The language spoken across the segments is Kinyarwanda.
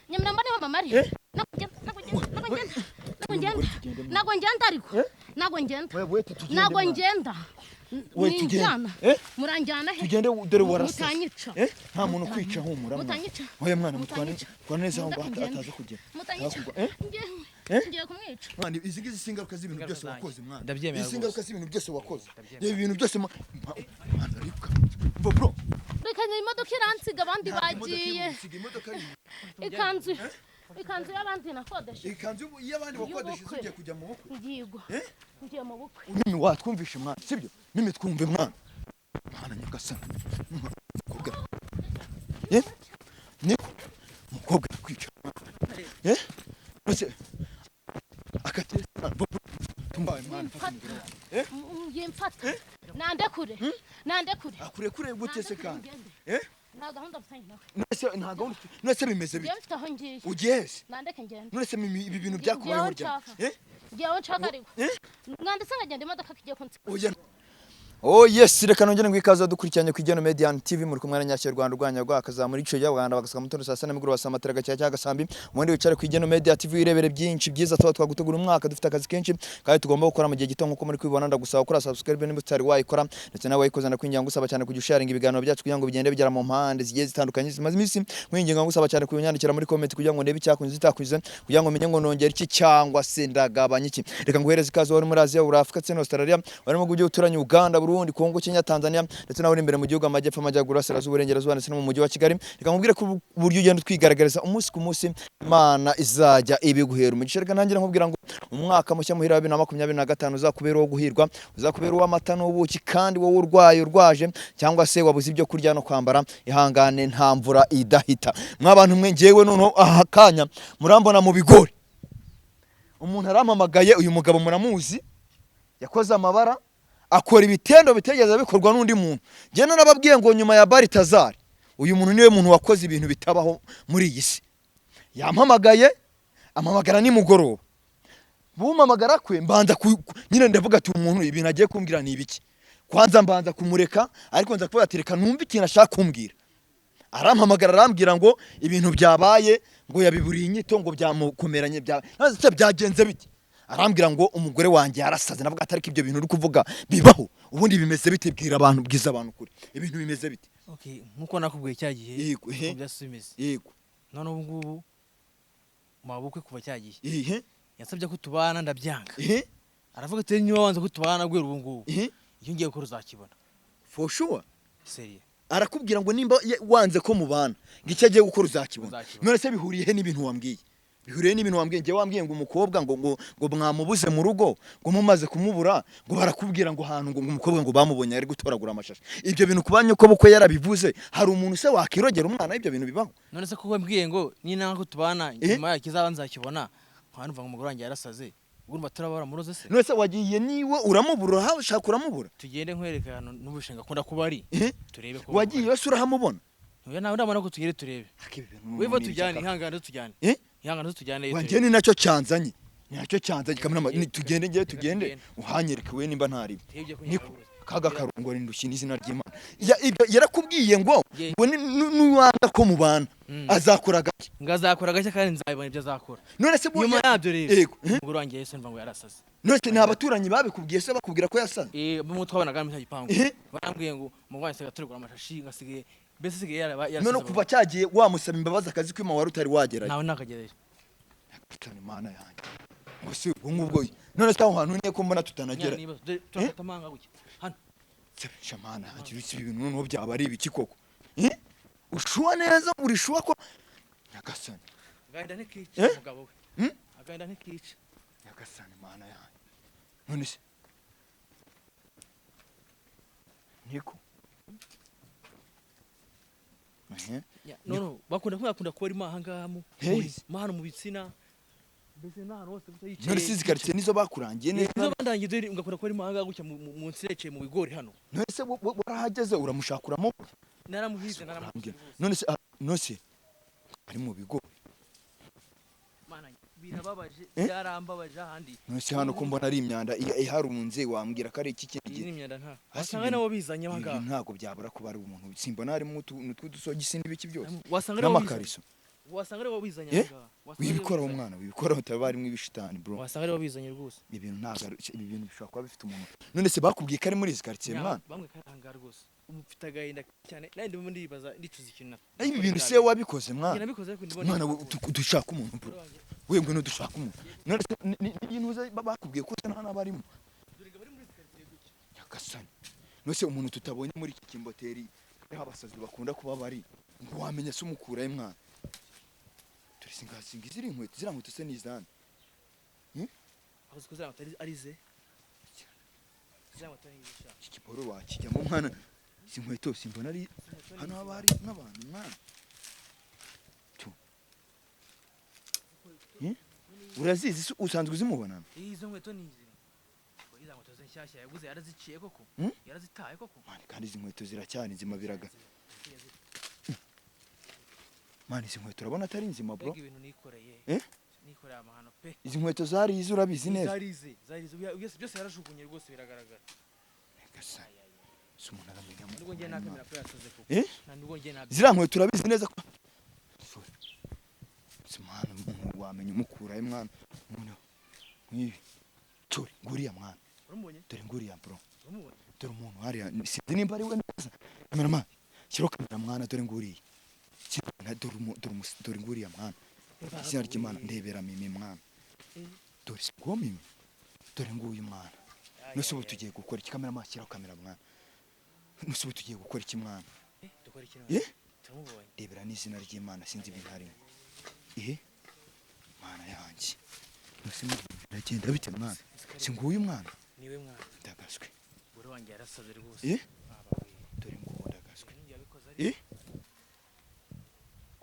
Nyamirambo niho mama ari. Ntabwo ngenda, ntabwo ngenda, ntabwo ngenda, ariko ntabwo ngenda. Ntabwo ngenda. Ninjyana muranjyana he? Tugende dore warasase. Mutanyica. Eh, nta muntu ukwica, humura mwana. Mutanyica. Oya mwana, mutwane. Mutanyica. Twane neza aho ngaho. Mutangenda. Ataza kugera. Mutanyica. Eh? Ngiye, ngiye kumwica. Mwana, izi ngizi si ingaruka z'ibintu byose Ingaruka wakoze mwana. Ndabyemera. Izi si ingaruka z'ibintu byose wakoze. Ibi bintu byose mwana, ariko mva bro. Reka, imodoka iransiga, abandi bagiye. Siga imodoka ari Ikanzu y'abandi nakodesha. Ikanzu y'abandi wakodesha? Y'ubukwe. Ugiye kujya mu bukwe? Ngigwa. Eh? Ngiye mu bukwe. Mimi, watwumvishe mwana, sibyo? Mimi, twumve mwana, mwana nyagasani, mukobwa, eh, niko mukobwa kwica, eh, bose akatese tumbaye mwana, fata umugore wawe. Eh? Ngiye mfata, nandekure, nandekure. Akurekure gute se kandi? Ngende. Eh? Nta gahunda mfitanye nawe. None nta gahunda ufite? None se bimeze Ngiye bite? mfite aho ngiye. Ugiye he? Nandeke ngende. None se Mimi, ibi bintu Ngiye byakubayeho aho ryari? nshaka. Eh? Ngiye aho nshaka, ariko Eh? mwanditse nkagenda, imodoka igiye kunsiga. Oya. Oh yes, reka nongere ngo ikaze dukurikiranye ku Igeno Media TV, muri kumwe na Nyashyo Rwanda urwanya rwakazamura ico y'Abaganda bagasaka mutondo saa sita nimugoroba saa matara cya cya gasambi. Ubundi wicare ku Igeno Media TV wirebere byinshi byiza tuba twagutegura. Umwaka dufite akazi kenshi kandi tugomba gukora mu gihe gito nkuko muri kwibona. Ndagusaba gukora subscribe niba utari wayikora, ndetse nawe wayikoze ndakwinginga ngusaba cyane kujya usharinga ibiganiro byacu kugira ngo bigende bigera mu mpande zigiye zitandukanye. Zimaze iminsi nkwinginga ngusaba cyane kunyandikira muri comment kugira ngo ndebe icyakunze itakunze, kugira ngo menye ngo nongere iki cyangwa se ndagabanya iki. Reka nguhereze ikaze wari muri Aziya, uri Afrika ndetse na Australia, wari mu bihugu uturanye, Uganda, Burundi, Kongo, Kenya, Tanzania, ndetse nawe uri imbere mu gihugu, amajyepfo, amajyaruguru, burasirazuba, uburengerazuba, ndetse no mu mujyi wa Kigali. Reka nkubwire ko uburyo ugenda utwigaragariza umunsi ku munsi, Imana izajya ibiguhera umugisha. Reka ntangira nkubwira ngo umwaka mushya muhira wa 2025 uzakubera uwo guhirwa, uzakubera uw'amata n'ubuki. Kandi wowe urwaye, urwaje cyangwa se wabuze ibyo kurya no kwambara, ihangane, nta mvura idahita. Mwabantu mwe, ngewe noneho aha kanya murambona mu bigori. Umuntu arampamagaye. Uyu mugabo muramuzi, yakoze amabara, akora ibitendo bitegeze bikorwa n'undi muntu. Njye narababwiye ngo nyuma ya Baritazari, uyu muntu niwe muntu wakoze ibintu bitabaho muri iyi si. Yampamagaye, ampamagara nimugoroba. Bumpamagara kwe mbanza nyine ndavuga ati umuntu ibintu agiye kumbwira ni ibiki? Kwanza mbanza kumureka, ariko nza kuvuga ati reka numve ikintu ashaka kumbwira. Arampamagara, arambwira ngo ibintu byabaye, ngo yabiburiye inyito, ngo byamukomeranye bya maze se byagenze bite? Arambwira ngo umugore wanjye yarasaze. Navuga ati ariko ibyo bintu uri kuvuga bibaho? Ubundi bimeze bite? Bwira abantu, bwiza abantu kuri ibintu bimeze bite? Okay, nkuko nakubwiye cya gihe, Yego, uko byose bimeze. None ubu ngubu mabukwe kuva cya gihe yansabye ko tubana, ndabyanga. Aravuga ati niba wanze ko tubana guhera ubu ngubu, iyo ngiye gukora uzakibona. For sure? Sérieux. Arakubwira ngo nimba wanze ko mubana, ngo icyo agiye gukora uzakibona? Uzakibona. None se bihuriye he n'ibintu wambwiye? Bihuriye n'ibintu wambwiye? Njye wambwiye ngo umukobwa ngo mwamubuze mu rugo, ngo mumaze kumubura, ngo barakubwira ngo ahantu ngo umukobwa ngo bamubonye ari gutoragura amashashi. Ibyo bintu kuba nyoko bukwe yarabivuze, hari umuntu se wakirogera umwana? Ibyo bintu bibaho? None se kuko wambwiye ngo ninanga ko tubana, Eh? nyuma yakizaba nzakibona, nkaba numva ngo umugore wanjye yarasaze, ubwo urumva turabara muroze se? None se wagiye niwe uramubura, urahashaka uramubura? Tugende nkwereka ahantu n'ubushinga akunda kuba ari. Eh? Turebe ko Wagiye wese urahamubona? Oya, nawe ndabona ko tugende turebe. Ariko ibi bintu Wiva ni tujyane. iby'akamaro. Ihangane tujyane. Eh? Ihangane tujyane. Wanjye Turebe. ni nacyo cyanzanye, ni nacyo cyanzanye kamera. Reka Tugende ngewe, reka tugende. tugende. Uhanyereke we nimba ntaribi. Tebye ko Niko nyaruguru. kaga karongora indushyi n'izina ry'Imana. Ibyo yarakubwiye ngo Ye. ngo nuwanga ko mubana azakora gake? Ngo azakora gake kandi nzabibona ibyo azakora. None se Nyuma yabyo rero, Yego, eh? umugore wanjye yahise numva ngo yarasaze. None se ni abaturanyi babikubwiye se, bakubwira ko yasaze? Eh, bamwe twabonaga muri cya gipangu. Eh? Barambwiye ngo umugore wanjye asigaye atoragura amashashi, ngo asigaye mbese asigaye yarasaze. None kuva cyagiye wamusaba imbabazi akazi kwima, wari utari wagerayo? Ntawe nakagereyo. Cyane, Mana yanjye, ngo si ubwo ngubwo. None se aho hantu niye ko mbona tutanagera? Turafata amanga gutya hano. Shamana yanjye, uretse ibi bintu noneho byaba ari ibiki koko? Eh? Ushuwa neza, uri sure ko nyagasani? Agahinda ntikica. Eh? Umugabo we. Agahinda ntikica. Nyagasani Mana yanjye, none se niko? Ehe. Ya, no bakunda kuba arimo aha ngaha mu Hey. mo hano mu bitsina, mbese n'ahantu hose gusa yicaye. None se izi karitsiye nizo bakurangiye neza? Nizo bandangiye, dore ngakunda kuba arimo aha ngaha gutya mu nsina, yicaye mu bigori hano. None se warahageze uramushaka, uramubura? Naramuhize, naramuhize. Urambwira. None se none se ari mu bigori? Mana, birababaje. Eh? Byarambabaje ahandi. None se hano ko mbona ari imyanda iharunze, wambwira ko ari iki kindi Iyi gihe? ni imyanda nta Hasi wasanga nabo bizanye aha ibi ngaha. ntabwo byabura kuba ari umuntu. Simbona harimo utuntu tw'udusogisi n'ibiki byose Wasanga nabo bizanye. n'amakariso. Wasanga ari wabizanye Eh? aha ngaha. Wasanga ari Wibikora wabizanye. mwana, wibikora utaba harimo ibishitani bro. Wasanga ari wabizanye rwose. Ibintu ntabwo ibi bintu bishobora kuba bifite umuntu. None se bakubwiye ko ari muri izi quartier mwana? Bamwe kari aha ngaha rwose. Ubu mfite agahinda cyane, nanjye ndimo ndibaza, ndicuza ikintu Ibi bintu se wabikoze mwana? Njye nabikoze ariko ndibona Mwana we, dushaka umuntu bro. We ngwino dushaka umuntu. None se ni bakubwiye ko nta n'abarimo? Nyagasani. None se umuntu tutabonye muri iki kimboteri ariho abasazi bakunda kuba bari, ngo wamenya se umukurahe mwana? Turi singasinga iziri inkweto, ziriya nkweto se ni izande? Aho ziko ziriya nkweto ari ze, ziriya nkweto ni ize sha. Iki kiboro wakijyamo mwana? Izi nkweto simbona ari hano haba hari n'abantu mwana. Tu. Urazizi se, usanzwe uzimubonana? Izo nkweto ni izi. Izo nkweto ze nshyashya yaguze yaraziciye koko? Yarazitaye koko? Mwana, kandi izi nkweto ziracyari nzima biraga. Mwana, izi nkweto urabona atari nzima bro? Mbega ibintu nikoreye! Eh? Nikoreye amahano pe. Izi nkweto zari izo, urabizi neza? Zarize, zarize, byose yarajugunye rwose, biragaragara. Nyagasani. Si umuntu aramenya Nubwo ngiye nakamera ko yasaze koko. Eh? Nta nubwo ngiye nabyo. Ziriya nkweto urabizi neza ko. Sorry. Si mwana, umuntu wamenya umukurahe mwana? Umuntu nk'ibi. Sorry, nguriya mwana. Uramubonye? Dore nguriya bro. Uramubonye? Dore umuntu hariya, sinzi nimba ari we neza. Cameraman, shyiraho kamera mwana, dore nguriya. Shyira- Dore dore nguriya mwana. Izina ry'Imana, ndebera mimi mwana. Dore si nguwo mimi. Dore nguyu mwana. Nose ubu tugiye gukora iki? Cameraman, shyiraho kamera mwana. Nose ubu tugiye gukora iki mwana? Dukora iki? Eh? Turamubonye. Ndebera n'izina ry'Imana, sinzi ibintu harimo. Ihe? Mana yanjye. Nose biragenda bite mwana? Si nguyu mwana? Niwe mwana. Ndagaswe. Buri wanjye yarasaze rwose. Eh? Baba we. Dore nguwo ndagaswe. Ibintu yabikoze ari Eh?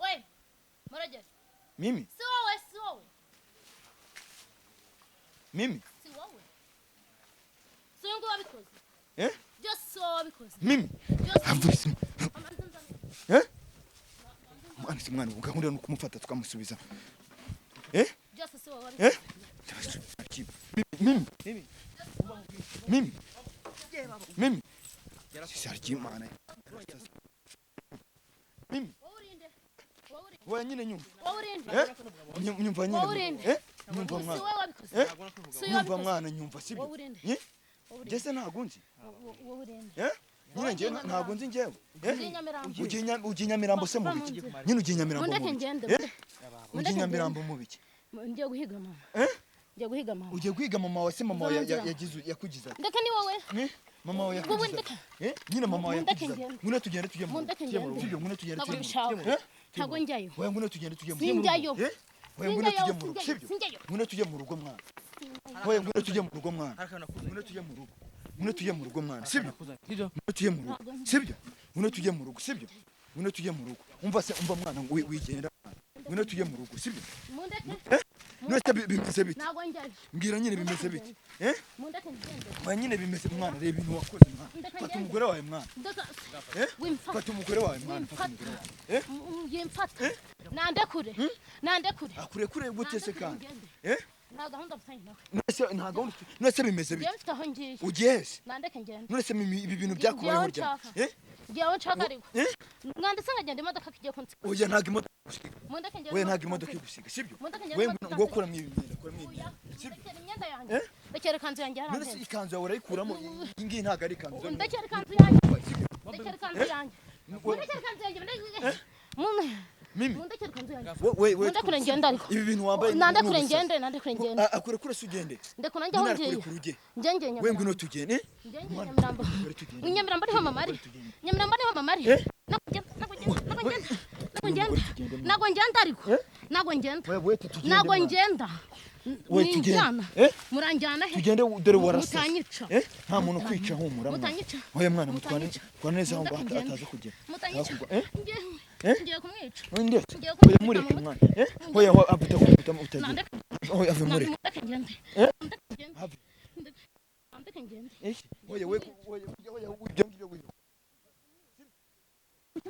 We murageze. Mimi? Si wowe, si wowe. Mimi? Si wowe, si uyu nguyu wabikoze. Eh? Byose si wowe wabikoze. Mimi? Byose. Avise. Amanza nzane. Eh? Mwana, si mwana, gahunda ni ukumufata tukamusubiza. Eh? Byose si wowe wabikoze. Eh? Mimi? Mimi. Mimi? Mimi? Izina ry'Imana. Mimi? Wowe urinde, wowe urinde. Wowe nyine nyumva. Wowe urinde. Eh? Nyumva nyine. Wowe urinde. Eh? Nyumva Si mwana. wowe wabikoze. Eh? Si wowe Nyumva wabikoze. mwana, nyumva sibyo? Wowe urinde. Eh? Wowe urinde. Njye se ntago nzi. Wowe urinde. Eh? Nyine njye ntago nzi njyewe. Eh? Ugiye Nyamirambo. Ugiye Nyamirambo se mu biki? Nyine ugiye Nyamirambo mu Mundeke biki? ngende. Eh? Mundeke Ugiye Nyamirambo mu biki? Ngiye guhiga mama. Eh? Ngiye guhiga mama. Ugiye kwiga mama wawe se, mama wawe Nzira. yagize yakugize ate? Ndeke, ni wowe. Eh? Mama wawe Wowe yakugize ndeke. ate? Eh? Nyine mama wawe Mundeke yakugize ate? ngende. Ngwino tugende tujye mu rugo. Mundeke ngende. Sibyo, ngwino tugende Ntabwo tujye mu rugo. mbishaka. Eh? Ntabwo njyayo. Oya, ngwino tugende tujye mu rugo. Sinjyayo. Eh? Oya, ngwino Sinjyayo, tujye mu rugo. sinjyayo, Sibyo? sinjyayo. Ngwino tujye mu rugo mwana. Oya, ngwino tujye mu rugo mwana. Hari akantu nakuzanye. Ngwino tujye mu rugo. Ngwino tujye mu rugo mwana. Sibyo? Nakuzanye. Sibyo? Ngwino tujye mu rugo. Sibyo? Ngwino tujye mu rugo. Sibyo? Ngwino tujye mu rugo. Umva se, umva mwana, wigenda mwana. Ngwino tujye mu rugo. Sibyo? Mundeke. Eh? None se bimeze bite? Ntabwo njyayo. Mbwira nyine bimeze bite? Eh? Mundeke ngende. Oya nyine bimeze mwana, reba ibintu wakoze mwana. Ndeka Fata ngende. umugore wawe mwana. Ndeka. Eh? Wimfata. Fata umugore wawe mwana, fata umugore wawe. Eh? Yimfata. Nandekure. Nandekure. Akurekure gute se Nandekure kandi? ngende. Eh? Nta gahunda mfitanye nawe. None se nta gahunda ufite? None se bimeze bite? Ngiye mfite aho ngiye. Ugiye he? Nandeke ngende. None se mimi ibi bintu Ngiye byakubayeho aho ryari? nshaka. Eh? Ngiye aho nshaka ariko. Eh? Mwanditse nkagenda imodoka igiye kunsiga. Oya, ntabwo imodoka igusiga. Mundeke ngende. Oya, ntabwo imodoka igusiga, sibyo? Mundeke ngende. We Imodoka ngo itansiga. kuramo iyi myenda, kuramo iyi Oya, myenda. Sibyo? ndekera imyenda yanjye. Eh? Ndekera ikanzu yanjye None se yaranhenze. ikanzu yawe urayikuramo? Iyi ngiyi ntabwo ari ikanzu. Ndekera ikanzu yanjye. Sibyo? Ndekera ikanzu yanjye. Mundekera ikanzu yanjye. Mimi. Mundekera ikanzu yanjye. We we Mundekure ngende ariko. Ibi bintu wambaye ni Nandekure ubusazi. ngende, nandekure ngende. Akurekure se ugende? Ndekure njye aho Nyine ngiye. arakurekura ujye. Njye ngiye We Nyamirambo. ngwino tugende. Njye ngiye Nyamirambo. Ngwino tugende. Mu Nyamirambo niho mama ari. Nyamirambo niho mama ari. Eh? Ntabwo ngenda, ntabwo ngenda, ntabwo ngenda. Ntabwo ngenda. Ntabwo ngenda ariko. Ntabwo ngenda. Oya, we tugende. Ntabwo Mwana. ngenda. We tugende. Ninjyana. Eh? Muranjyana he? Tugende, dore warasase. Mutanyica. Eh? Nta muntu kwica, humura mwana. Mutanyica. Oya mwana, mutwane Mutanyica. twane neza aho ngaho Mundeke ngende. ataza kugera. Mutanyica. Atakugwa. Eh? Ngiye Eh? ngiye kumwica. Ndetse. Ngiye Oya kumukubita mureke mu mwana. mutwe. Eh? Oya avuta kuvuta utagira. Nandeke. Oya ave mureke. Mundeke ngende. Eh? Mundeke ngende. Have. Mundeke ngende. Eh? Oya we oya oya ibyo ngibyo we.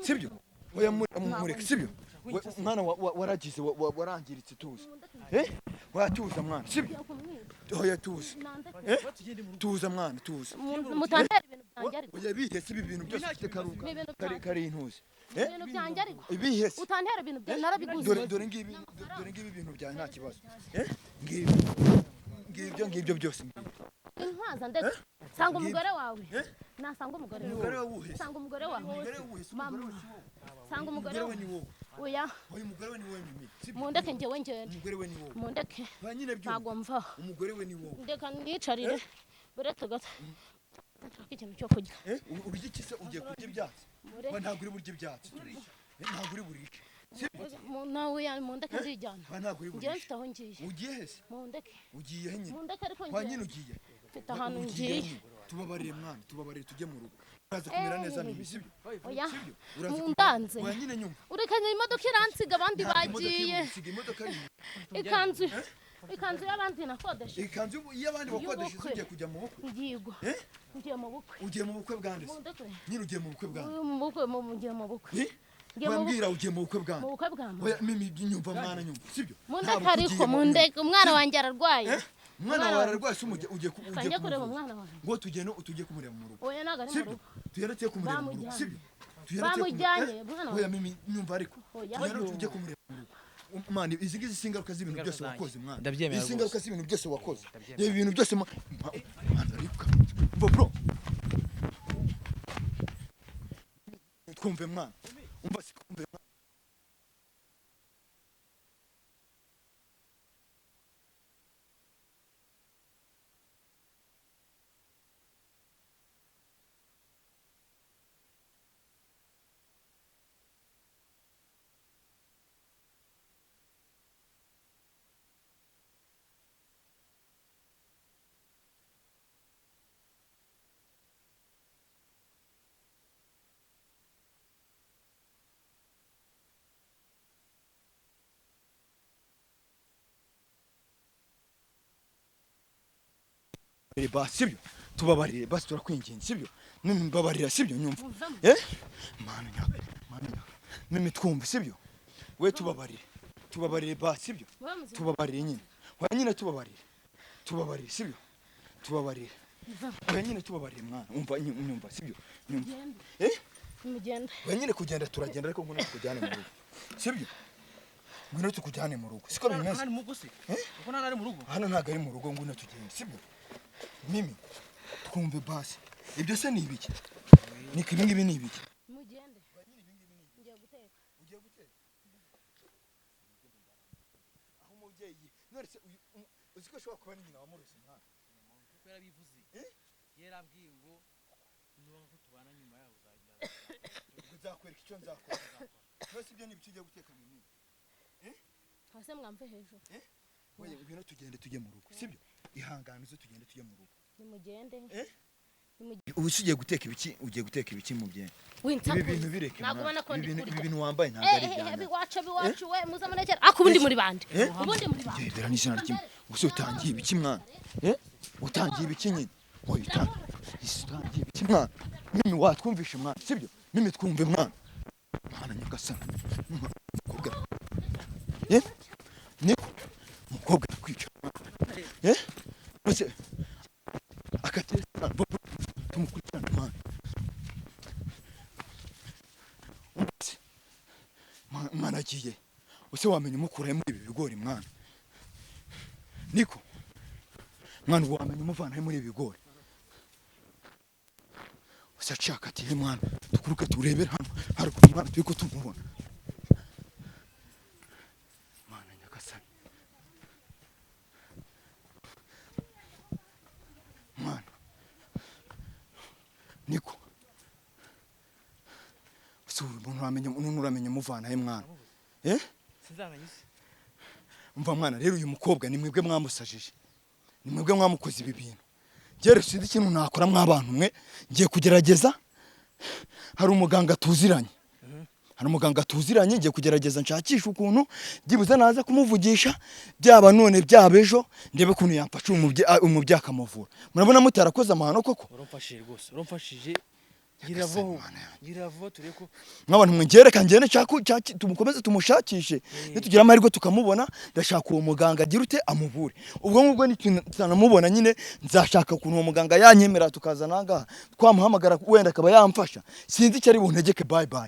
Sibyo? Oya mureke sibyo? We, mwana waragize warangiritse, tuza. Eh? Watuza mwana, sibyo? Ngiye kumwica. Oya tuza. Nandeke. Eh? Tuza mwana, tuza. Mutantera ibintu byanjye. byanjye ariko. Oya, bihese ibi bintu byose ufite karuka Ni ibintu kari byanjye. kari intuzi. Ni ibintu byanjye ariko. Ibihese. Utantera ibintu byanjye narabiguze. Dore ngibi, dore ngibi ibintu byanjye nta kibazo. Ngibi ngibyo ngibyo byose ngibi. Intwaza ndetse sanga umugore wawe. Nasanga umugore wawe. Umugore wawe wuhese. Sanga umugore wawe. Umugore wuhese, Mama. umugore we si wowe. Sanga umugore Umugore we wawe. ni wowe. Oya. Oya, umugore we ni wowe Mimi. Sibyo? Mundeke njyewe ngende. Umugore we ni wowe. Mundeke. Ba nyine byumva. Ntabwo mvaho. Umugore we ni wowe. Ndeka nicarire. Buretse gato. Nshaka ikintu cyo kurya. Urya iki se? Ugiye kurya ibyatsi? Mureke. Ba ntabwo uri burya ibyatsi. Ntabwo uri burishe. Nawe ya mundeke nzijyana. Ba ntabwo uri Njyewe burishe. mfite aho ngiye. Ugiye hese? Mundeke. Ugiye he nyine? Mundeke ariko Ba ngiye. nyine ugiye. Mfite ahantu Ugiye ngiye. nyine. Tubabarire mwana, tubabarire tujye mu rugo. Uraza kumera neza Mimi, sibyo? Oya. Sibyo? Uraza kumera- Mundanze. Oya nyine nyumva. Ureka imodoka iransiga abandi Ntabwo imodoka bagiye. iri bugusiga, imodoka iri Ikanzu. Ikanzu y'abandi nakodeshe. Ikanzu y'abandi wakodesheje Y'ubukwe. ugiye kujya mu bukwe. Ngiyigwa. Ngiye mu bukwe. Ugiye mu bukwe bwa nde se? Mundeke. Nyine ugiye mu bukwe bwa nde? Mu bukwe, ngiye mu bukwe. Ngiye mu bukwe. Wambwira ugiye mu bukwe bwa Mu nde? bukwe bwa mama. Oya Mimi, nyumva mwana, nyumva. Sibyo? Mundeke Ntabwo ariko ugiye mu- mundeke umwana wanjye ararwaye. Umwana wawe ararwaye se ugiye Kanjye kureba kumuvuza? umwana wanjye. Ngo tugende tujye kumureba mu rugo. Oya ntabwo ari mu Sibyo? rugo. Tugende tujye kumureba mu rugo. Bamujyanye. Sibyo? Tugende tujye Bamujyanye, mwana Oya Mimi, nyumva ariko. Oya. Tugende tujye kumureba mu rugo. Mwana, izi ngizi si ingaruka z'ibintu Ingaruka byose zanjye. wakoze mwana. Ndabyemera Izi si ingaruka rwose. z'ibintu byose wakoze. Ndabyemera. Ibi bintu byose mwana ariko. Umva bro. Twumve mwana. Umva si twumve mwana. Ba sibyo? Tubabarire basi, turakwinginze sibyo? Mimi mbabarira sibyo? Nyumva. Muvemo. Mana nyaka, mana nyaka. Mimi twumve sibyo? We tubabarire. Tubabarire ba sibyo? Mube muzima. Tubabarire nyine. Oya nyine tubabarire. Tubabarire sibyo? Tubabarire. Oya nyine tubabarire mwana. Umva nyumva sibyo? Nyumva. Mugende. Mugende. Oya nyine kugenda turagenda ariko ngwino tukujyane mu rugo. Sibyo? Ngwino tukujyane mu rugo. Siko bimeze. Hano mu rugo se? Kuko nta nari mu rugo. Hano ntabwo ari mu rugo, ngwino tugende sibyo? Mimi twumve basi. Ibyo se ni ibiki? Niko ibi ngibi ni ibiki? Mugende. Ngiye guteka. Ugiye guteka? Aho umubyeyi none se uzi ko ashobora kuba ni nyina wamurose mwana? Kuko yarabivuze. Yarambwiye ngo niba ko tubana nyuma yaho uzajya. Nzakwereka icyo nzakora. None ibyo ni ibiki ugiye guteka Mimi? Hasi mwamve hejuru. Oya ngwino tugende tujye mu rugo sibyo? Ihangane uze tugende tujye mu rugo. Nimugende. Ubu se ugiye guteka ibiki? Ugiye guteka ibiki mubyeyi? Winsakuza. Ibi bintu bireke. Ntabwo ubona ko Ibi ndi bintu kurya. ibi bintu wambaye ntabwo ari ibyanjye. Biwacu biwacu we muzamunekera. Ako ubundi muri bande. Ubundi muri bande. Gendera n'izina ry'Imana. Gusa utangiye ibiki mwana? Utangiye ibiki nyine? Oya utangiye ibiki mwana? Mimi watwumvishe mwana sibyo? Mimi twumve mwana. Mwana nyagasani. Mukobwa. Niko mukobwa kwica. Bose akatesa tumukurikirana mwana. Mwana agiye. Use wamenya umukura muri ibi bigori mwana. Niko mwana wamenya umuvana muri ibi bigori. Use acakatiye mwana. Tukuruke turebere hano haruguru mwana turi ko tumubona. Mwana nyagasani. Mwana. Niko. Use umuntu uramenya umuntu uramenya umuvana he mwana. Sinzamenya se. Umva mwana rero uyu mukobwa ni mwebwe mwamusajije. Ni mwebwe mwamukoze ibi bintu. Njye sinzi ikintu nakora mwabantu mwe, ngiye kugerageza. Hari umuganga tuziranye. Hari umuganga tuziranye, ngiye kugerageza nshakisha ukuntu byibuze naza kumuvugisha, byaba none byaba ejo, ndebe ukuntu yamfasha umubyeyi akamuvura. Murabona mutarakoze amahano koko? Urumfashije rwose. Urumfashije. Gira vuba, gira vuba, turebe ko Nk'abantu mwe, reka ngende tumukomeze tumushakishe. Nitugira amahirwe tukamubona, ndashaka uwo muganga agira ute, amuvure. Ubwo ngubwo nitutanamubona nyine, nzashaka ukuntu uwo muganga yanyemera, tukaza nangaha twamuhamagara, wenda akaba yamfasha. Sinzi icyo ari buntegeke. Bye bye.